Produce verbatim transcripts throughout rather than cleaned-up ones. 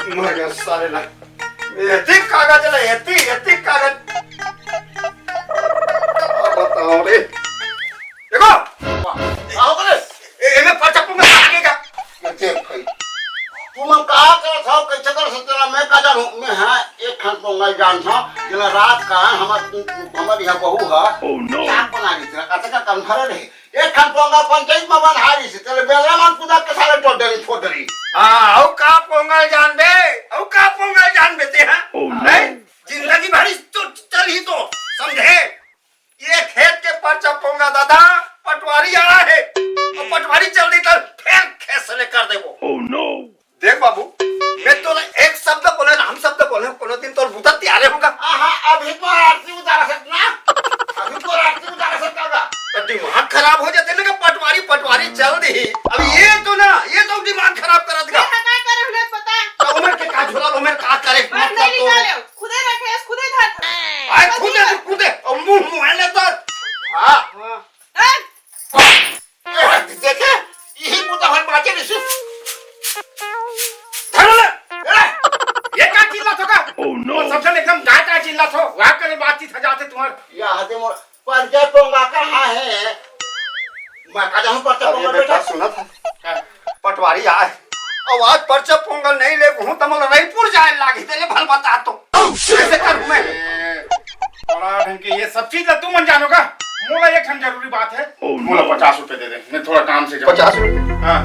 मर गया सारे ना। एती कागज ले, एती, एती कागज। का बताओ रे। देखो। आओ रे। ए, एमे पर्चा पोंगा आगे का? ये देख भाई। तुमन का करत हव, कैसे कर सकते ना? मैं का जानूं? मैं, हाँ, एक ठन पोंगा जानत हव, जेला रात का हमर, हमर यहाँ बहू ह, Oh no! चाक बना दी थी, अतका कन्फर्म रहे। एक ठन पोंगा पंचायत में बन हारी से, तेरे बेलरा मन कुदा के साले टोडरी फोडरी। हाँ, अउ का पोंगल जानबे? अउ का पोंगल जानबे ते, हाँ? Oh no! हैं? जिंदगी भर इस तो चल ही तो, समझे? ये खेत के पर्चा पोंगा दादा, पटवारी आए हे। अउ पटवारी चल दी त फेर खेत से लेकर देबो। Oh no! देख बाबू, मैं तो ना एक शब्द बोले ना, हम शब्द बोले, कोनो दिन तोर बुता तियारे होगा। आहा, अभी तो आरती उतारा सकना, अभी तो आरती उतारा सकता होगा। तो दिमाग खराब हो जाते ना कि पटवारी, पटवारी चल दी। अब ये तो ना, ये तो दिमाग खराब करा देगा। मैं हटाए करे उन्हें पता। तो उमर के का झोला, उमर का करे? पढ़ मतलब नहीं तो निकाले, खुदे रखे, खुदे धर। आए खुदे, खुदे, और मुंह, मुंह है ना तो। हाँ। हाँ। देखे, यही मुद्दा हर बात है, ऋषि। धर ले। ए, ये का चिल्लात हो का? Oh no! वो सब जन एकदम काय काय चिल्लात हो? वाह करे बातचीत ह जाते तुम्हार। या हते मोर पर्चा पोंगा कहाँ है? मैं का जानूं पर्चा अरे पोंगा बेटा, बेटा। सुना था। हाँ। पटवारी आए। अब आज पर्चा पोंगल नहीं ले, हूँ तमल रायपुर जाए लागे, तेरे भल बता तो। कैसे करूँ मैं? ए, बड़ा ढंग के ये सब चीज ला तुमन जानोगा। मोला एक ठन जरूरी बात है। Oh no! मोला पचास रुपए दे दे, मैं थोड़ा काम से जाऊँ। पचास रुपए? हाँ।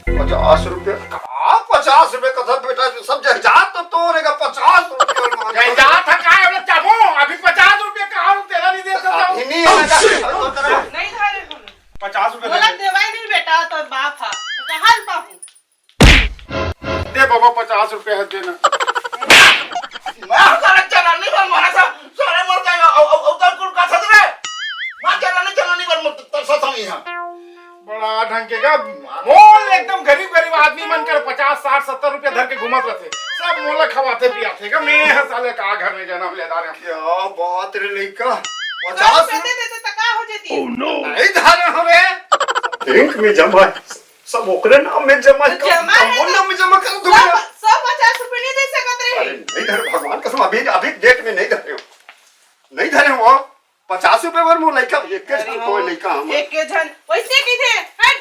पचास रुपए? का पचास रुपए का था बेटा, सब जायदाद तो तोरेगा, पचास रुपए मांग। जायदाद था काय, बोला चाबो, अभी पचास रुपए का आऊ तेला नहीं दे सकता हूँ। अभी नहीं आएगा, अभी तो तेरा नहीं धरे हूँ। पचास रुपए दे बोला दे। देवाई नहीं बेटा, तो बाप हा, तो कहाँ से पाऊँ? दे बाबा, पचास रुपया है, देना। मैं सारा चला नहीं बन, मारा सा, सारे मर जाएगा। औ, औ, औ, तर कुल का सदरे। मैं चला नहीं, चला नहीं बन, मत तर सा था यहाँ। बड़ा ढंग के का, मोल एकदम गरीब, गरीब आदमी मन कर पचास, साठ, सत्तर रुपया धर के घूमत रहते। सब मोला खवाते पियाते का, मैं ह साले का घर में जन्म ले डारे। क्या बात रे लइका, पचास पचास रुपया दे देते तो का हो जाती? Oh no! नहीं धारे हमें। बैंक में जमा है। सब ओकरे नाम में जमा तो कर, जमा है हमर तो नाम में जमा कर दो सब, यार। सब पचास रुपए नहीं दे सकत रे। अरे नहीं धरे, भगवान कसम, अभी, अभी डेट में नहीं धरे हो, नहीं धरे हो। पचास रुपए बर मोर लइका, एक के अरे झन हो, तो लइका हम। एक के झन, वैसे की थे, हट।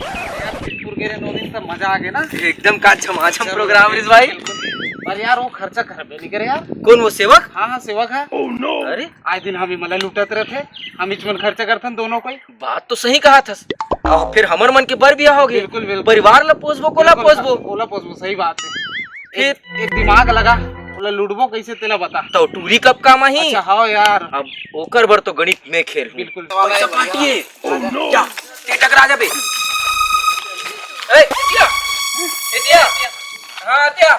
यार, सिद्धपुर गे रहे दो दिन, सब मजा आ गया ना? एकदम का झमाझम अरे, प्रोग्राम, रिस भाई। बिल्कुल। पर यार, वो खर्चा करबे नहीं करे यार। कौन, वो सेवक? हाँ, हाँ, सेवक है। Oh no! अरे, आए दिन हम ही मला लुटत रहते, हम इचमन खर्चा करथन दोनों कोई। बात तो सही कहा थस। अउ फिर हमर मन के बर बियाह होगे। बिल्कुल, बिल्कुल। परिवार ला पोसबो, कोला बिल्कुल, पोसबो? कोला पोसबो, सही बात है। फिर? एक, एक दिमाग लगा, ओला लुटबो कैसे तेला बता। तो टूरी कब काम आही? अच्छा, हाँ यार। अब ओकर बर तो गणित में खेल हूँ। बिल्कुल। पैसा पार्टी है। Oh no! जा, ते टकरा जाबे। ए, एतिया। एतिया। हाँ, एतिया।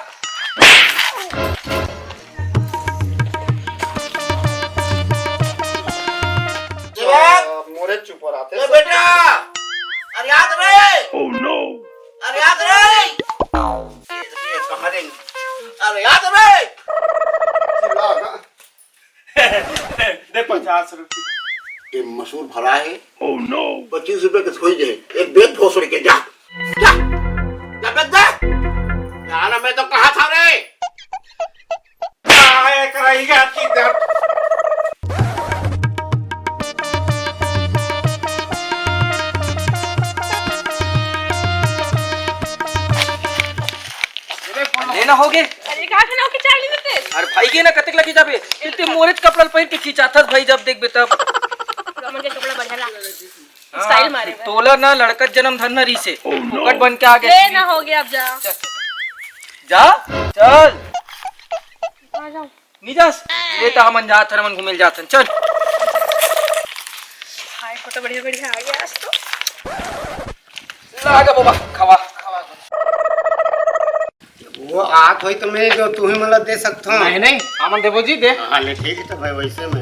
शिवम! मोरे चुप रहा थे। ए बेटा! अरे याद रे! Oh no! अरे याद रे! ये, ये कहाँ रे? अरे याद रे! चिल्ला ना। दे पचास रुपये। ये मसूर भरा है। Oh no! पच्चीस रुपए के थोड़ी दे, एक बैग भोसड़ी के, जा, जा, जा बैग दे। जाना मैं तो कहा था रे। काय कराई गा किधर? लेना होगे? अरे, का खाना होके चाल नहीं देते? अरे भाई, ये ना कतेक लगी जाबे। इतने मोरे कपड़ा पहन के खींचा था भाई, जब देखबे तब। हमन के कपड़ा बढ़िया ला। हाँ, स्टाइल मारे बे। तोला ना लड़का जन्म धन ना रीसे। Oh no। फोकट बन के आगे। ये ना हो गया, अब जा। चल, चल। जा, चल। आ जाओ। नहीं जास? ये तो हमन जात हन, हमन घूमे ल जात हन। चल। हाय, फोटो बढ़िया बढ़िया आ गया आज तो। ला गा बाबा, खवा, खवा। वो आत होई तो मैं जो तू ही मला दे सकत हूँ। नहीं, नहीं, हमन देबो जी, दे। हाँ, ले, ठीक है, तो भाई वैसे में।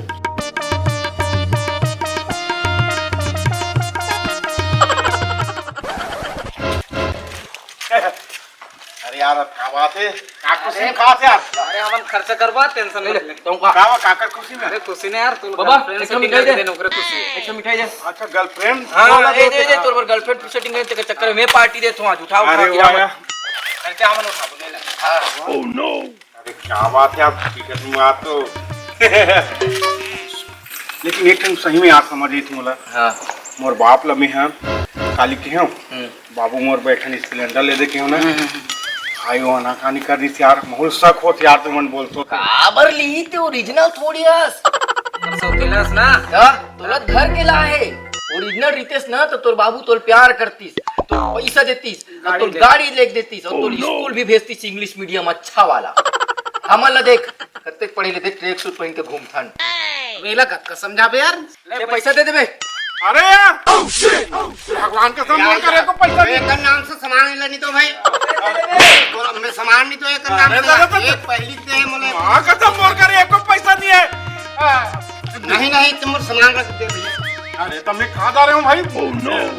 अरे यार, अब का बात है? का कुछ अरे, नहीं खात यार। अरे, हमन खर्चा करबा, टेंशन मत ले। तुम का? का, का, का खुशी में? अरे, खुशी नहीं यार, तू बाबा, girlfriend एक ठो setting मिठाई करके दे। देना, ओकरे खुशी है। एक ठो मिठाई दे। अच्छा, girlfriend? हाँ, वाला ए, दे, दोस्त दे, है? तोर बर girlfriend setting करे, तेरे चक्कर में party देत हूँ आज, उठाओ, अरे खा, गिरा वाह मत। यार। क्या मन उठा बोले ना? हाँ। अरे क्या बात है, आप हकीकत में आप तो लेकिन एक ठन सही में यार समझ आई थी मोला। हाँ। मोर बाप ल में ह काली के हूँ। हम्म। बाबू मोर बैठन स्प्लेंडर ले दे के हूँ ना। हम्म, हम्म, हम्म। भाई वो आनाकानी कर दिस यार, बहुत शक होत यार, तुमन बोलतो। काबर ली ते ओरिजिनल थोड़ी हस। हम सौतेला हस ना। का? तोला घर के ला है। ओरिजिनल रितेश ना तो तोर बाबू तोल प्यार करतीस, तो पैसा देतीस, और गाड़ी तोल ले। गाड़ी लेके देतीस, और तोल स्कूल भी भेजतीस इंग्लिश मीडियम अच्छा वाला। हमन ला देख, कतेक पढ़े ले देख, ट्रैक सूट पहन के घूमथन। अब एला कतका समझाबे यार? ले पैसा दे देबे। अरे यार, भगवान कसम मोर करे एको पैसा नहीं। एकर नाम से सामान ले नहीं तो भाई। तोरा मैं सामान नहीं तो एकर नाम अरे से। दादा, तो एक पहली दे मोले। माँ कसम मोर करे एको पैसा नहीं है। हाँ। नहीं, नहीं, तुम मोर सामान रख दे भैया। अरे तो मैं कहाँ जा रहे हूँ भाई?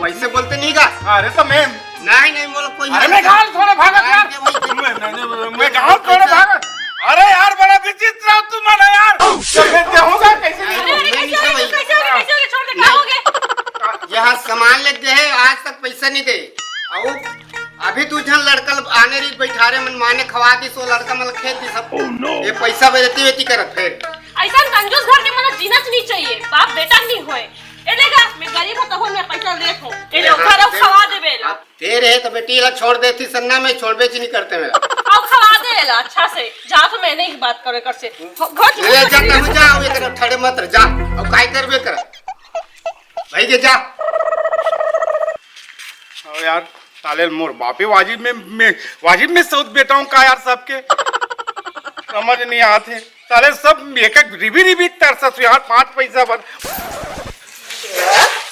वैसे बोलते नहीं का? अरे तो मैं नहीं, नहीं, बोलो कोई अरे नहीं। मैं गाल थोड़े भागत यार। नहीं, नहीं, मैं, मैं, मैं गाल थोड़े भागत। अरे यार, बड़ा विचित्र हो तुम, है ना यार? तो फिर क्या होगा? कैसे नहीं अरे, होगा? अरे, मैं नहीं कैसे हो गए? समझ कैसे हो गए? कैसे हो गए? छोड़ दे, क्या हो गया? यहाँ सामान लेके गए हैं, आज तक पैसा नहीं दे। आओ, अभी दू झन लड़का ल-, आने रही बैठारे मन माने खवा दी, सो लड़का मन खेत दी सब। ये पैसा बेचती वेती करत फिर। ऐसा कंजूस घर के मन जीना नहीं चाहिए, बाप बेटा नहीं होए। ए लेगा, मैं गरीब हूँ, तब मैं पैसा लेत हूँ। ए लो, घर खवा देबे ला। दे रहे तो बेटी ला छोड़ देती सन्ना में, छोड़बे ची नहीं करते मेरा। अब खवा दे ला अच्छा से। जा तो मैंने ही बात करे कर से। घर ले जा, तब जा, अब ये कर, ठड़े मत रह, जा। अब काय करबे कर? भाई के जा। ओ यार, साले मोर बापे वाजिब में, में, वाजिब में सौत बेटा हूँ का यार सबके? समझ नहीं आते। साले सब एक एक रिबी रिबी तरसत यार, पाँच पैसा बर।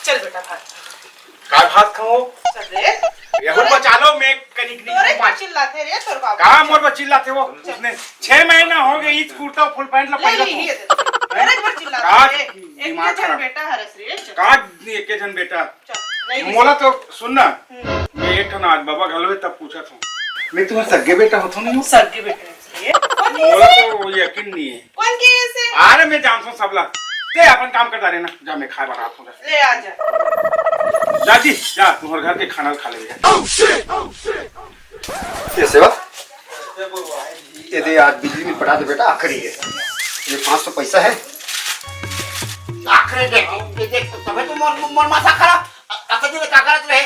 चल बेटा, भात। का भात खाओ? चल रे। यहू बचा लो, मैं कनिक नहीं तोरे खाऊं, का पाँच। चिल्लाथे रे तोर बाबू? का मोर बर चिल्लाथे वो? चल। उसने छह महीना हो गए, इस कुर्ता फुल पैंट ला ले पहनत ली, हो। ये दे। हैं? तोरे बर चिल्लाथे का रे। एक दिमाग जन खराब। बेटा हरस रे, चल। का एक जन बेटा? चल, नहीं मोला तो सुन ना, हम्म। मैं एक ठन आज बाबा घलो हे तब पूछत हूँ। मैं तुम्हार सगे बेटा होत हूँ नहीं हूँ? सगे बेटा है ये। कौन मोला कैसे? तो वो यकीन नहीं है। कौन कैसे? अरे मैं जानत हूँ सबला। ते अपन काम करता रहना, जा मैं खाए बनात हूँ, जा। ले आ जा। जा जी, जा, तुम्हारे घर के खाना खा ले जा। ये सेवा, ये दे आज बिजली बिल पटा दे बेटा, आखिरी है। ये पाँच सौ पैसा है। आखिरी देख, ये देख, तबे तो मोर, मोर माथा खराब। अ-, अतः जी ने का करत रहे?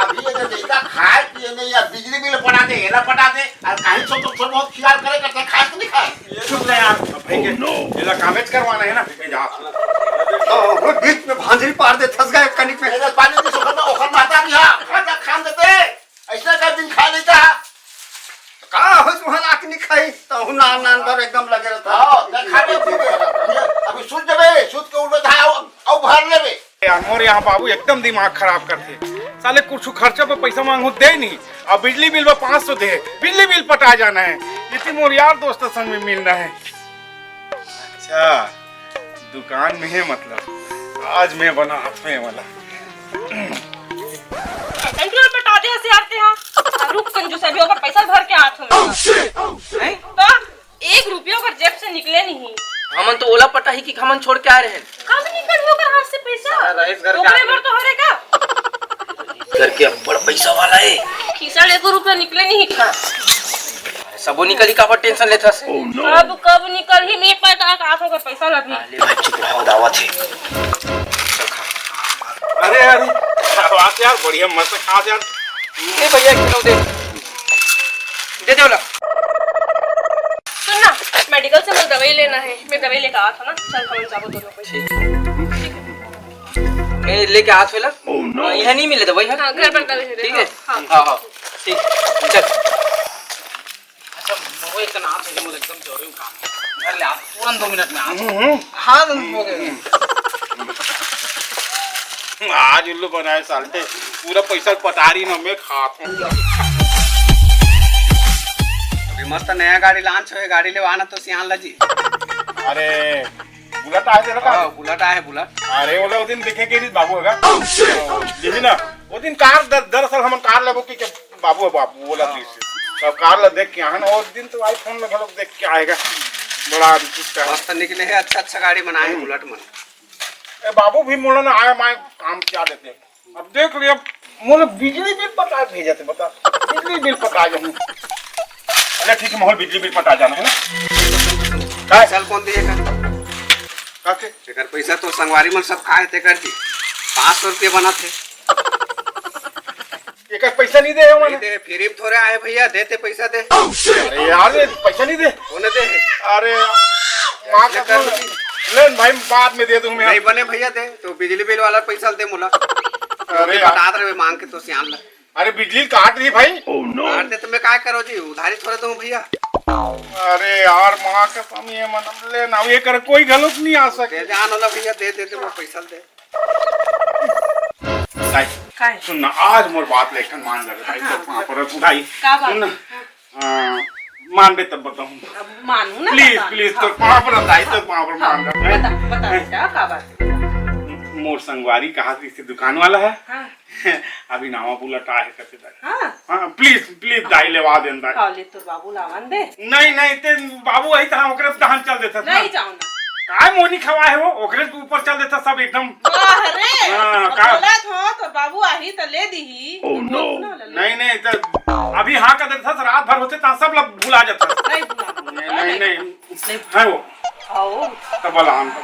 अभी ये जो लइका खाए पिए नहीं या बिजली बिल पटा दे, एला पटा दे, और कहीं छोट, छोट बहुत खियाल करे करते, खाए तो नहीं खाए? चुप रह यार, अब भाई के, एला कागज करवाना है ना, मैं जा। तो वो बीच में भांजरी पार दे, फंस गए कनिक में। अरे पानी भी सुखा, ओखर माता भी हाँ, खाना खान देते। ऐसा का दिन खा लेता। का हो तुम्हारा आँख नहीं खाई? तहु नान नान भर एकदम लगे रहता। हाँ, ना खा ले तू। अभी सूत जबे, सूत के उठ बे, धाय, औ, औ भर लेबे। यार, मोर यहाँ बाबू एकदम दिमाग खराब करथे। साले कुछ खर्चा पे पैसा मांगू, दे नहीं। अब बिजली बिल पे पाँच सौ दे, बिजली बिल पटा जाना है। इतनी मोर यार दोस्त संग में मिलना है। अच्छा, दुकान में है मतलब, आज मैं बना हाथ में वाला। कंट्रोल पटा दे हसे यार ते, हाँ। रुक कंजूस, अभी ओकर पैसा भर के आत हूँ। हैं? तो एक रुपया ओकर जेब से निकले नहीं। हमन तो ओला पटाही कि हमन छोड़ के आए रहे। कब निकल ओकर हाथ से पैसा? सारा रईस घर के ओकरे आदमी। बर तो हरे का? घर के अब्बड़ पैसा वाला है। खीसा ले एको रुपया निकले नहीं का? अरे सबो निकली, काबर टेंशन लेथस? कब, कब निकलही, मैं पता का ओकर पैसा लगही। अरे भाई चुप रहो, दावत है। अरे, अरे, क्या बात यार, बढ़िया मस्त खा यार। ए भैया, एक किलो दे। दे दे ओला। सुन ना, मेडिकल से मुझे दवाई लेना है, मैं दवाई लेकर आता हूँ ना, चल हम जाबो दोनों को। ठीक। मैं लेके आत हूँ ना। हाँ, यहाँ नहीं मिले दवाई, हाँ? हाँ, घर पर दवाई दे दे, ठीक है? हाँ, हाँ। हाँ, हाँ, ठीक। चल। अच्छा, मोरो एक तना आप मुझे एकदम जरूरी काम है। घर ले आप, तुरंत दो मिनट में आ। हम्म, हम्म। हाँ, तुम हो गए। आज उल्लू बनाए सालटे, पूरा पैसा पटारी ना मैं खात हूँ। अभी मस्त नया गाड़ी लॉन्च होए, गाड़ी लेवाना तो सियान ला जी। अरे, बुलेट आए थे ना का? हाँ, बुलेट आए है, बुलेट। अरे, वो लोग दिन देखे के नहीं बाबू होगा। यही ना, वो दिन कार दर-, दरअसल हम कार लेबो कि के बाबू है बाबू, वो ला हाँ। पीछे। तब कार ला देख के आए ना, वो दिन तो iPhone में घलोक देख के आएगा। बड़ा रुचि का। मस्त निकले है, अच्छा, अच्छा गाड़ी बनाए हैं, हम्म। बुलेट मन। ए, बाबू भी मोला ना आए, मैं काम क्या देते हैं। अब देख लिया, मोला बिजली बिल पटा भेजते, बता, बिजली बिल पटा जाऊँ। अच्छा ठीक है, मोला बिजली बिल पटा जाना है ना। काय? पैसा ल कोन दे एकर? का के? एकर पैसा तो संगवारी मन सब खाए तेकर जी। पाँच सौ रुपया बनत हे। एकर पैसा नहीं दे हो नहीं मैंने। दे, फ्री में थोड़े आए भैया, देते पैसा दे। अरे यार, ये पैसा नहीं दे। कोन दे हे? अरे, माँ का ये कर फोन। ले न भाई, बाद में दे दूँ मैं। नहीं बने भैया, दे तो बिजली बिल वाला पैसा दे मोला। अरे अभी यार। बता रहे मांग के तो सियान ला। अरे बिजली काट रही भाई। काट दे तो मैं काय करो जी, उधारी थोड़े दूँ भैया। अरे यार, माँ कसम, ये मन ले ना, ये कर कोई गलत नहीं आ सके। दे जान वाला भैया, दे दे दे वो पैसा दे। दाई, काय? सुन ना, आज मोर बात लेखन मान लगे दाई, हाँ। तो पाँव परत हूँ दाई। का बात? सुन ना, हाँ। आ, मानबे तब बताऊँ। अब मानू ना, प्लीज, बता। प्लीज, हाँ। तो पाँव परत दाई, तो पाँव परत हाँ, मान लगे। बता, बता बेटा, का बात? मोर संगवारी कहा कि इसी दुकान वाला है। हाँ। अभी नावा बुलट आए कथे दाई। हाँ। हाँ, प्लीज, प्लीज दाई, लेवा देन दाई। हाँ, ले तोर बाबू लावन दे। नहीं, नहीं, ते बाबू आई त हाँ, ओकरे दहन चल देता। नहीं जाओ ना। काय मोनी खवाए हो, ओकरे ऊपर चल देता सब एकदम। वाह रे, हाँ, अब का? बोला था, तोर बाबू आही त ले दीही। Oh, no। नहीं, नहीं, तो अभी हाँ का देता, रात भर होते त सब ला भुला जाता। नहीं भुला, नहीं, नहीं, नहीं। है वो। आओ। तब बला हम, तब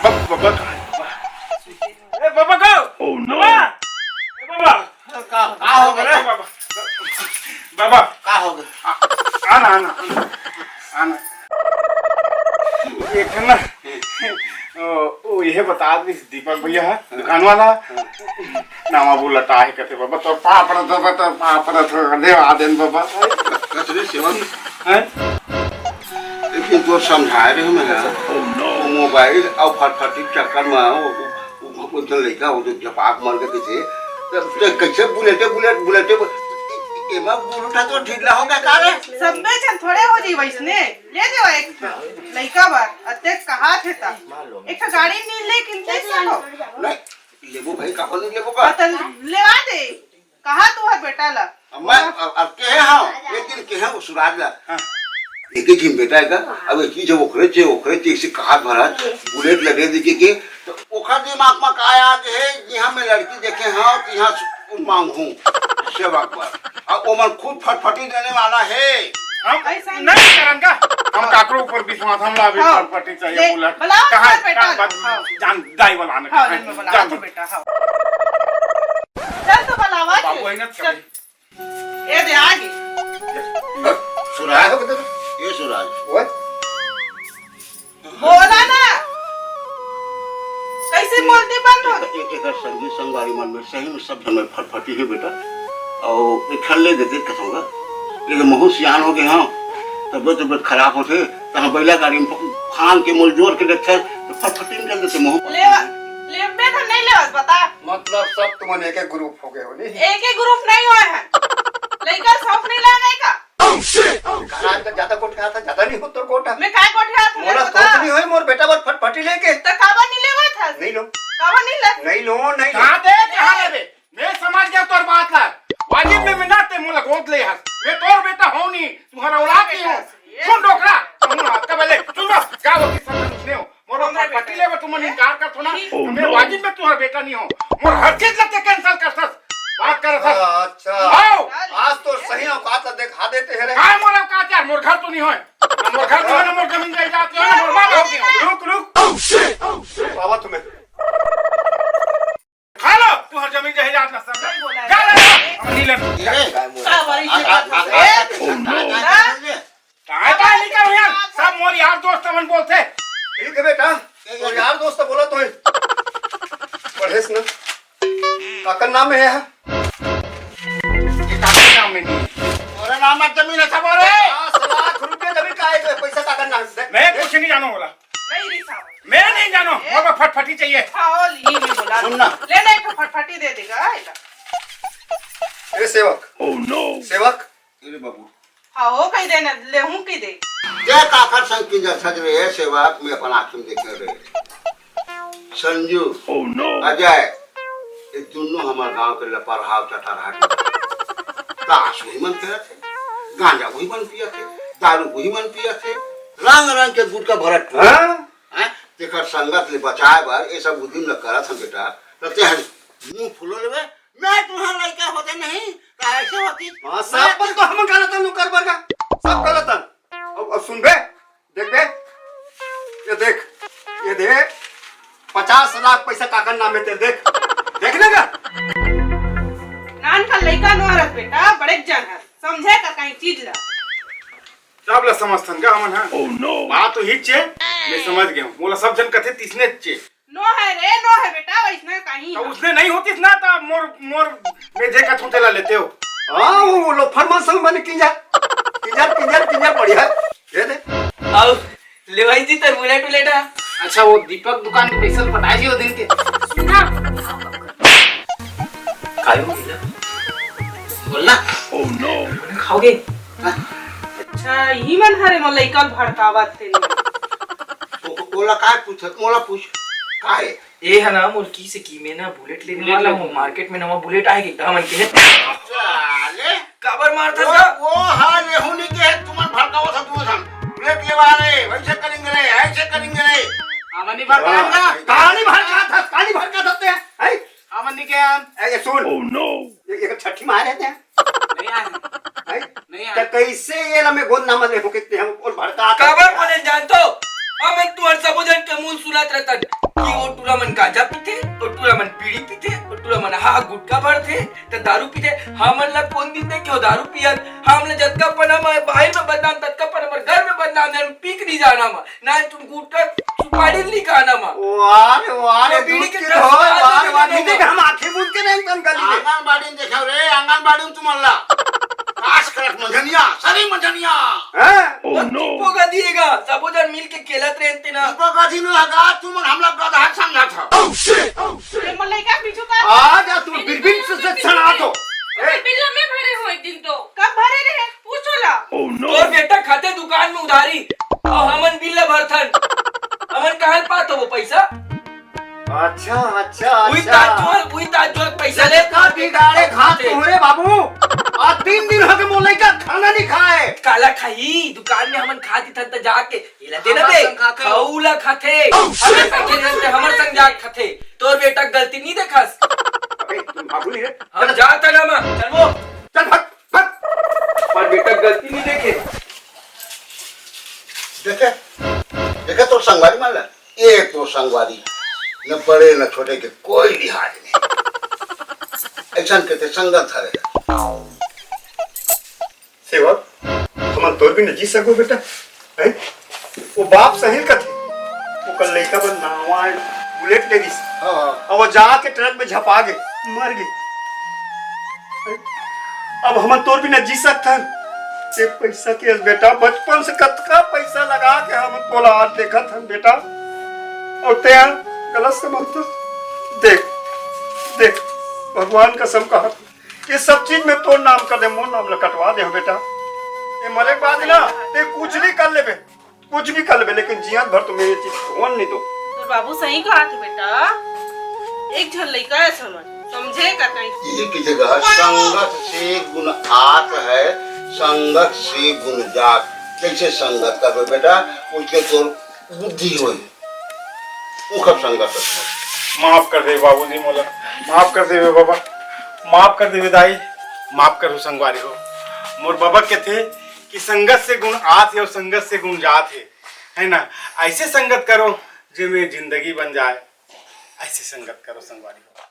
बब-, बब-, ए, बाबा को। Oh, no। बाबा। ए, बाबा। का, का हो गया? बाबा। बाबा। का हो गया? आ, आना, आना, आना। एक है ना, ओ, ओ, ये बता दे, दीपक भैया है, दुकान वाला। नावा बोला, काहे कहते बाबा, तो पापड़, तो, तो पापड़, तो दे आ देन बाबा। कचरे सेवन। हैं? लेकिन तो समझाए रहे मैं, वो मोबाइल और फटफटी के चक्कर में वो, वो, वो, वो तो लड़का, वो जो जपाक मार के पीछे, तो, तो कैसे बुलेटे, बुलेट, बुलेटे, एमा बुलेट तो ढीला हो गया का रे? सब में जन थोड़े हो जी वैसने, ले देवा एक ठो लड़का बर, अते कहा थे ता, एक ठो गाड़ी नी ले किनते सको। नहीं, लेबो भाई, का बोल लेबो का? बतल लेवा दे। कहा तू हर बेटा ला? अब मैं, अब, अब कहे हाँ, एक दिन कहे वो सुराज ला। हाँ। एक ही झिन बेटा है का? अब एक ही जब ओखरे चे, ओखरे चे इसे कहा भरा, बुलेट लगे दिखे के, तो ओखर दिमाग में का आया कि हे, यहाँ मैं लड़की देखे हाँ, तो यहाँ सु-, मांगू सेवक पर। अब वो मन खुद फटफटी देने वाला है। हम ऐसा नहीं करन का? हम काकरो ऊपर विश्वास, हम ला भी हाँ। फटफटी चाहिए ले, बुलेट। बुलाओ कहाँ, हमारे बेटा कहाँ ला। बात, हाँ। जान, दाई वाला आने हाँ, का। ले, मैं बुला जान तू दो। बेटा, हाँ। चल तो बुलावा बाबू के। है ना, चल। कभी। ये दे आगे। सुराज हो किधर? ये सुराज। ओए। बोला ना। कैसे बोलते बंद हो? एक, एक, एक संगी संगवारी मन में सही में सब समय फटफटी है बेटा। और एक खन ले देते कसम का। लेकिन महू सियान हो गए हाँ। तबियत, तबियत खराब होते। तहाँ बैला गाड़ी में फान के मोल जोर के देखते। तो फटफटी में चल देते महू। लेवा, लेबे तो नहीं लेवा, बता। मतलब सब तुमन एक एक ग्रुप हो गए हो नी? एक ही ग्रुप नहीं होए हैं। लइका शौक नहीं लागे का? Oh, shit! Oh, shit! आज तक ज्यादा गोठियात हस, ज्यादा नहीं हो तोर गोठ। मैं काय गोठियात हूँ, मोला बता। शौक नहीं होए, मोर बेटा बर फटफटी लेके। तो काबर नहीं लेवत हस? नहीं लो। काबर नहीं ले? नहीं लो, नहीं लो। कहाँ दे, कहाँ लेबे? मैं समझ गया तोर बात ला। वाजिब में, में ना ते मोला गोद ले हस। मैं तोर बेटा हूँ नहीं, तुम्हारा औलाद नहीं हूँ। सुन डोकरा, सुन ना, तब ले, सुन ना, क्या होती सब सुनने हो? मोर फटफटी लेबे तुमन इनकार करथो ना, नहीं। Oh, मैं no। वाजिब में तुहर बेटा नहीं हो। मोर हर चीज ला ते कैंसिल करथस। बात करथस। अच्छा। आओ। आज तो सही औकात ला दिखा देते हैं रे। काय मोर औकात यार, मोर घर तो नहीं होय। मोर घर नहीं होय, मोर जमीन जायदाद नहीं होय, मोर माँ बाप नहीं होय। रुक, रुक। Oh, shit! Oh, shit! बाबा तुम्हें। खा लो, तुहर जमीन जायदाद ला सब। नहीं बोला है। जा रे, हम नहीं लेंगे। ये का बोला? का बोला? आ, आ, आ, ए, आ, ना। काय बात नहीं करो यार, सब मोर यार दोस्त मन बोलते। ठीक है बेटा, तो यार दोस्त बोला तो है। पढ़ेस ना? काकर नाम में है? ये काकर नाम में नहीं है। तोरे नाम में जमीन है सब रे। दस लाख रुपए जमीन का है, पैसा काकर नाम से। मैं कुछ नहीं जानू बोला। नहीं रिसावा। मैं नहीं जानू, ए? मोर को फटफटी चाहिए। हाँ, हो ली, मैं बोला। सुन ना। ले ना, एक ठो फटफटी दे देगा, आएगा। ए सेवक। Oh, no। सेवक। अरे बाबू। हाँ, हो कही दे ना, ले हूँ कही दे। जय काकर संग की जय सज रहे हैं, सेवक में अपन आँख में देखे रहे। Sanju, Oh, no। अजय, ये दोनों हमारे गांव के लपरहा चटरहा। ताश वही मन खेलत हे, गांजा वही मन पियत हे, दारू वही मन पियत हे, रंग रंग के गुटखा भरत हे। हाँ? हैं? तेकर संगत ले बचाए बर ये सब उदिम ल करत हन बेटा। त तेहर मुंह फुलो लेबे, मैं तुहां लइका होते नहीं, त ऐसे होती। हाँ, सब पर तो हम गलत नुकर बरगा। सब गलत हन। अब, अब सुनबे, देखबे, ये देख, ये दे, पचास लाख पैसा काकर नाम हे तेरे, देख, देख लेगा। नान का लइका नो हरस बेटा, बड़े जन हस, समझे का कहीं चीज ला। सब ला समझथन का हमन, हाँ? बात तो हिच हे, मैं समझ गया हूँ। मोला सब जन कथे तिसने चे। नो है रे, नो है बेटा, वैसने कहीं तो ना। उसने नहीं होतीस ना, तो मोर, मोर मेझे का थूते ला लेते हो। हाँ, वो लोफर मन संग बने किंजर, किंजर, किंजर, किंजर बढ़िया है। ये दे। अउ लेवाई जी, तर बुलेट उलेट है? अच्छा, वो दीपक दुकान के पैसा पटाए जी वो दिन के। सुना। कायो मिला? बोलना। खाओगे? हाँ। अच्छा, ही मन हरे मोर लइका ल भड़कावत हे। ओ-, ओला काय पूछत? मोला पूछ। काय? ए ह ना, मोर की से की मैं ना बुलेट लेने बुलेट वाला लेने। हूँ। मार्केट में नवा बुलेट आए गे, त हमन के हे। साले। काबर मारथस वो, का? वो हा लेहू नहीं के हे, तुमन भड़कावत ह तुमन हम। बुलेट लेवा रे, वैसे करेंगे रे, ऐसे करेंगे रे। हमन नहीं भड़काएंगे। कहानी भड़काथस, कहानी भड़काथस ते, हैं? हमन नहीं के हम। ए, ये सुन। ये, ये छठी मारे थे। नहीं आए। हैं? नहीं आए। त कैसे ये ला मैं गोद नाम ले होके ते हम और भड़का काबर बोले जान तो? हमन तुहर सबो जन के मुंह सुनत रहतन कि वो टूरा मन गांजा पीथे, वो टूरा मन बीड़ी पीथे, वो टूरा मन हा गुटखा भरथे, त दारू पीथे। हमन ला कौन दिन देखे हो दारू पियत? हमन ला जतका पन हम बाहर में बदनाम, ततका पन हमर घर में बदनाम हे, हम पी के नहीं जाना मा। ना तुम गुटखा सुपारी लिखाना मा। वाह रे, वाह रे, वो बीड़ी दूध के की तरह धोए, स्वाद वाह रे, नहीं वाह, नहीं लेना। देख, हम आंखें मूंद के नहीं तन गली में। आंगनबाड़ी में देखाओ रे, आंगनबाड़ी में तुम अल्लाह। काश करत मंझनिया, सरी मंझनिया। हैं? वो दीपो का दिएगा, सबो जन मिल के खेलत रहते ना। दीपो का दिन हगा, तुम हमला गधा समझा था। ये मलई का पीछू का आ जा, तू बिरबिन से, से सना दो। ए। बिल्ला में भरे हो एक दिन तो। कब भरे रहे? पूछो ला। तोर बेटा खाते दुकान में उधारी, अउ हमन बिल ल भरथन। हमन कहाँ ले पात हो वो पैसा? अच्छा, अच्छा, उही अच्छा। ताजोल, उही ताजोल पैसा ले जतका बिगाड़े खात हो रे बाबू। आ तीन दिन हो गे मोर लइका खाना नहीं खाए। काला खाही? दुकान में हमन खा दिथन त जाके, एला देना हमर बे, संग खाथे। खाऊ ला खाथे। हमर संग खेलथे, हमर संग जाके खाथे। तोर बेटा गलती नहीं देखस। अबे, तुम भागो नहीं रे। हम जात हन हम। चल वो। चल भाग, भाग। पर बेटा गलती नहीं देखे। देखे, देखे तोर संगवारी मन ला। ये तोर संगवारी। न बड़े न छोटे के कोई लिहाज नहीं। ऐसन के ते संगत हरे। सेवक, हमन तोर बिना जी सकबो बेटा, हैं? वो बाप सही कथे, ओकर लइका बर नावा बुलेट ले दिस। हाँ, हाँ। अब वो जाके ट्रक में झपा गे, मर गे। अब हमन तोर बिना जी सकथन? ते पैसा के बेटा, बचपन से कतका पैसा लगा के हमन तोला आज देखत हन बेटा, अउ ते गलत समझथस। देख, देख, भगवान कसम कहत ये सब चीज में तोर नाम कर दे, मोर नाम ला कटवा दे हो बेटा। ये मरे के बाद ना, ते कुछ भी कर लेबे, कुछ भी कर लेबे, लेकिन जियत भर तुम्हें ये चीज होन नहीं दो। तोर बाबू सही कहा थे बेटा, एक झन लइका है समझ, समझे का कहीं। ये की जगह संगत से गुण आत है, संगत से गुण जात। कैसे संगत करबे बेटा, उसके तोर बुद्धि होई, ओखर संगत रखना। माफ कर दे बाबूजी मोला, माफ कर देवे बाबा, माफ कर देवे दाई, माफ करो संगवारी हो। मोर बाबा कहते कि संगत से गुण आत है और संगत से गुण जात है, है ना? ऐसे संगत करो जेमे जिंदगी बन जाए, ऐसे संगत करो संगवारी हो।